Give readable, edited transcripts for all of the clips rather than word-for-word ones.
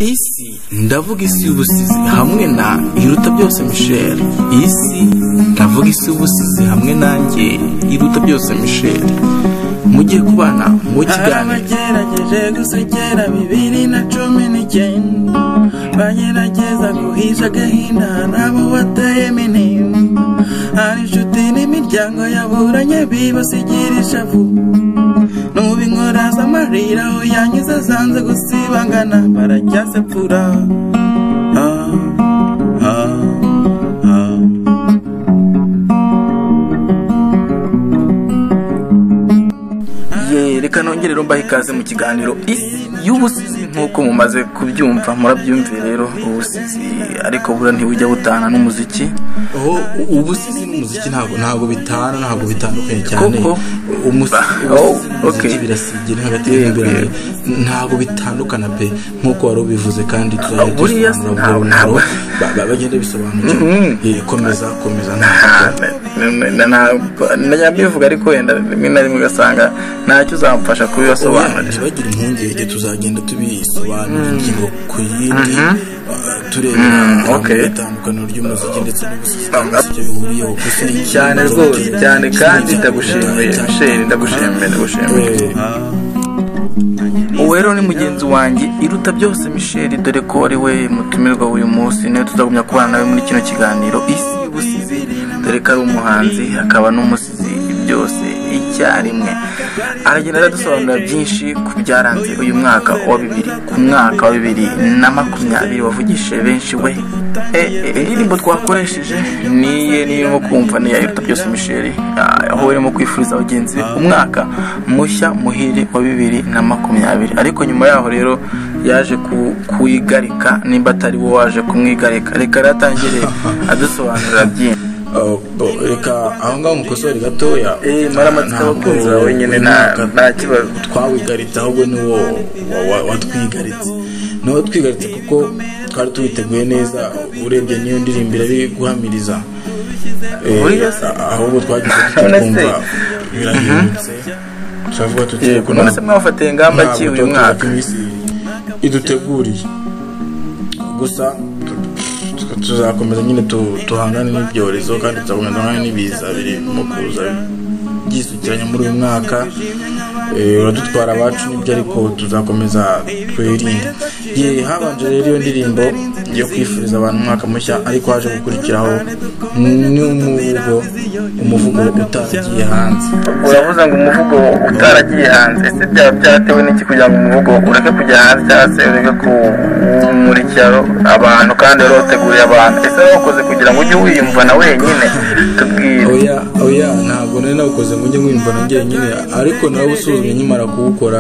Isi, ndavuga isi y'ubusizi hamwe na Iruta Byose Michel. Isi, ndavuga isi y'ubusizi hamwe nanjye Iruta Byose Michel. Mugiye kubana mu kiganiro. Abagerageje gusekera 2019, bagerageza guhisha agahinda nabo bateye minimba. Hari inshuti n'imiryango yaburanye bibasigira ishavu. Nubu inkora z'amarira aho yanyuze zanze gusibangana baracyasepfura. Ah, ah, ah. Ye, reka nongere rero mbahe ikaze mu kiganiro Isi y'ubusizi nk'uko mumaze kubyumva, murabyumviye rero ubusizi, ariko buriya ntibujya butana n'umuziki. Oh, ubusizi n'umuziki ntabwo bitana, ntabwo bitandukanye cyane. Koko? Ubusizi n'umuziki Okay. birasigira hagati Yego, y'ibirane. yego. Ntabwo bitandukana pe, nk'uko wari ubivuze, kandi tuzajya Buriya se dusobanura buhoro ntabwo- buhoro, bagenda bisobanukirwa. Komeza, komeza, ntabwo. Najya mbivuga ariko wenda rimwe na rimwe ugasanga ntacyo uzamfasha kubibasobanurira. Ntibagire impungenge, tuzagenda tubisobanura ingingo ku yindi, turebera hamwe itandukaniro ry'umuziki ndetse n'ubusizi cyangwa se icyo bihuriyeho. Gusa ni Cyane ikintu rwose, cyane, kandi cyane. ndagushimiye Michel, ndagushimiye, ndagushimiye. Uwo rero ni mugenzi wanjye Iruta Byose Michel, dore ko ari we mutumirwa w'uyu munsi, niwe tuzagumya kubana nawe muri kino kiganiro Isi y'ubusizi, dore ko ari umuhanzi akaba n'umusizi byose icyarimwe. Aragenda aradusobanurira byinshi ku byaranze uyu mwaka wa bibiri, ku mwaka wa 2020 wavugishije benshi we. Indirimbo twakoresheje niye niyo kumva ni iya Iruta Byose Michel, aho barimo kwifuriza bagenzi be umwaka mushya muhire wa 2020. Ariko nyuma yaho rero yaje kuyigarika, nimba atari wo waje kumwigarika. Reka rero atangire adusobanurira byinshi. Oh, bo, reka aho ngaho mukosore gatoya. Maramatsiko Ntabwo abakunzi bawe nyine, uyu mwaka nta kibazo. twawigaritse, ahubwo ni wo watwigaritse, ni wo watwigaritse kuko twari tuwiteguye neza. Urebye niyo ndirimbo irabiguhamiriza. Buriya se? Ahubwo twagize tutyo None se? twumva birahindutse, turavuga tuti Yego, reka none se mwafatiye ingamba ntabwo ki uyu tuba tuzi mwaka? ko iminsi iduteguriye. Gusa tuzakomeza nyine tuhangane n'ibyorezo, kandi tuzakomeza duhangane n'ibiza birimo kuza byisukiranya muri uyu mwaka. Uradutwara abacu n'ibyo, ariko tuzakomeza twirinde. Ye, habanje rero iyo ndirimbo yo kwifuriza abantu umwaka mushya, ariko haje gukurikiraho n'umuvugo, umuvugo utaragiye hanze. Uravuze ngo umuvugo utaragiye hanze, ese byaba byaratewe n'iki kugira ngo umuvugo ureke kujya hanze, cyangwa se ureke kumurikira abantu kandi wari wateguriye abantu? Ese wawukoze kugira ngo ujye wiyumva na wenyine? Tubwire. Oya, oya, ntabwo nari nawukoze ngo njye nkwiyumva na njyenyine, ariko nawe usuzumye nkimara kuwukora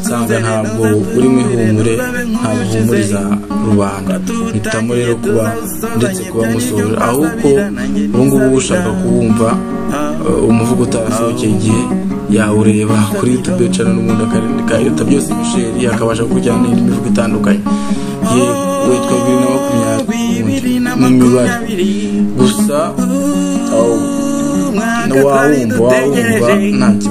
nsanga ntabwo urimo ihumure, ntabwo uhumuriza rubanda. Mpitamo rero kuba ndetse kuba musohora, ahubwo ubu ngubu ushaka kuwumva, umuvugo utarasohokeye igihe yawureba kuri YouTube channel n'ubundi akandika Iruta Byose Michel, akabasha gukurikirana n'indi mivugo itandukanye. Ye, witwa 2020 mu mibare gusa, aho wawumva nta kibazo.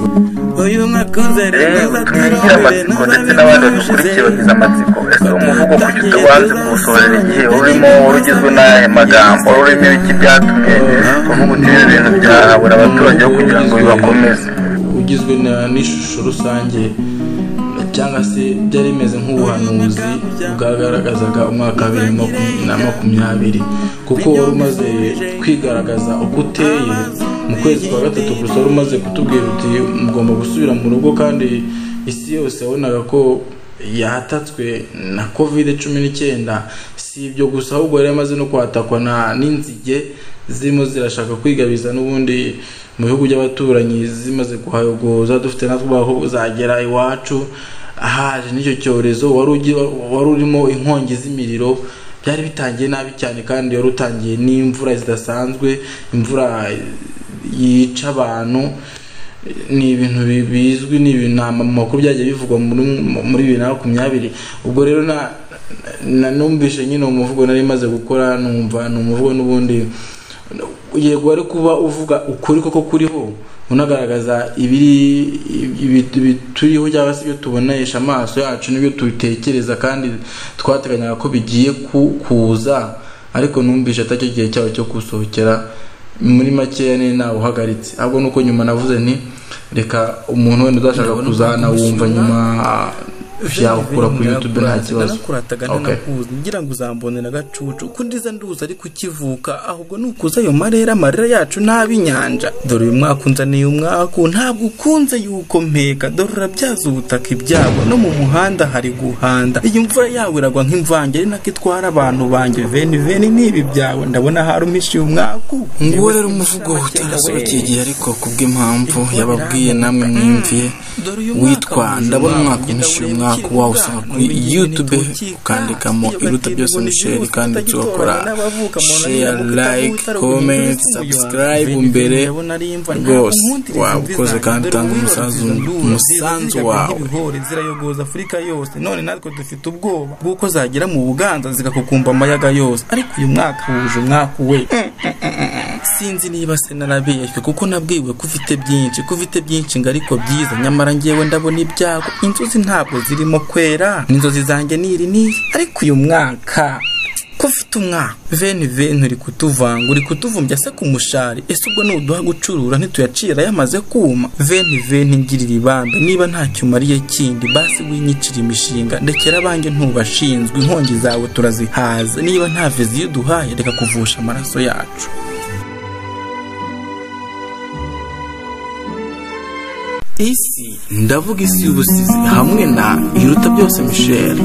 Uyu mwaka uzere Tugira amatsiko ndetse n'abandi badukurikiye bagize amatsiko. Ese umuvugo kuki utabanze kuwusohorera igihe urimo, wari ugizwe n'aya magambo, wari urimo ibiki byatumye uvuga uti ibi bintu byahabura abaturage bo kugira ngo bibakomeze? Ugizwe n'ishusho rusange, cyangwa se byari bimeze nk'ubuhanuzi bwagaragazaga umwaka wa 2020, kuko wari umaze kwigaragaza uko uteye mu kwezi kwa gatatu gusa. Wari umaze kutubwira uti mugomba gusubira mu rugo, kandi isi yose wabonaga ko yatatswe na covid 19. Si ibyo gusa, ahubwo yari yamaze no kwatakwa n'inzige zirimo zirashaka kwigabiza n'ubundi mu bihugu by'abaturanyi, zimaze kuhayogoza, dufite natwe ubwoba ko zagera iwacu. Haje n'icyo cyorezo, wari urimo inkongi z'imiriro, byari bitangiye nabi cyane, kandi wari utangiye n'imvura zidasanzwe, imvura yica abantu. Ni ibintu bizwi, ni ibintu nta makuru byagiye bivugwa muri 2020. Ubwo rero numvise nyine umuvugo nari maze gukora, numva ni umuvugo n'ubundi yego wari kuba uvuga ukuri koko kuriho unagaragaza ibiri turiho cyangwa se ibyo tubonesha amaso yacu n'ibyo tutekereza kandi twateganyaga ko bigiye kuza, ariko numvise atacyo gihe cyawo cyo gusohokera. Muri makeya ni nawuhagaritse, ahubwo nuko nyuma navuze nti reka umuntu wenda udashaka kuzana wumva nyuma yawukura kuri YouTube nta kibazo. Okay. Ngira ngo uzambonera agacucu uko ndiza nduza ariko ukivuka, ahubwo nukuza ayo marera amarira yacu nabi inyanja. Dore uyu mwaka unzaniye umwaku ntabwo ukunze yuko mpeka, dore urabyaza ubutaka ibyago no mu muhanda hari guhanda. Iyi mvura yawe iragwa nk'imvange ari nako itwara abantu banjye veni veni n'ibi byawe ndabona harumishiye umwaku. Nguwo rero umuvugo utarasohokeye igihe ariko kubw'impamvu yababwiye namwe mwimviye, witwa ndabona umwaka umpishiye umwaku, wawusanga kuri YouTube ukandikamo Iruta Byose Michel kandi tugakora share, like, comment, subscribe mbere rwose waba ukoze kandi utanga umusanzu wawe. Zirayogoza Afurika yose, none natwe dufite ubwoba bw'uko zagera mu Buganza zigakukumba amayaga yose, ariko uyu mwaka wuje umwaka we. Sinzi niba se narabeshywe kuko nabwiwe ko ufite byinshi, ko ufite byinshi ngo ariko byiza, nyamara ngewe ndabona ibyago, inzozi ntabwo zirimo kwera, n'inzozi zanjye niri niri, ariko uyu mwaka ko ufite umwaka veni veni uri kutuvanga, uri kutuvumbya se ku mushari, ese ubwo nuduha gucurura ntituyacira yamaze kuma. Veni veni ngirira ibambe niba ntacyo umariye kindi, basi winyicira imishinga, ndekera abanjye ntubashinzwe, inkongi zawe turazihaza, niba nta viziyo uduhaye reka kuvusha amaraso yacu. Isi ndavuga isi y'ubusizi hamwe na Iruta Byose Michel.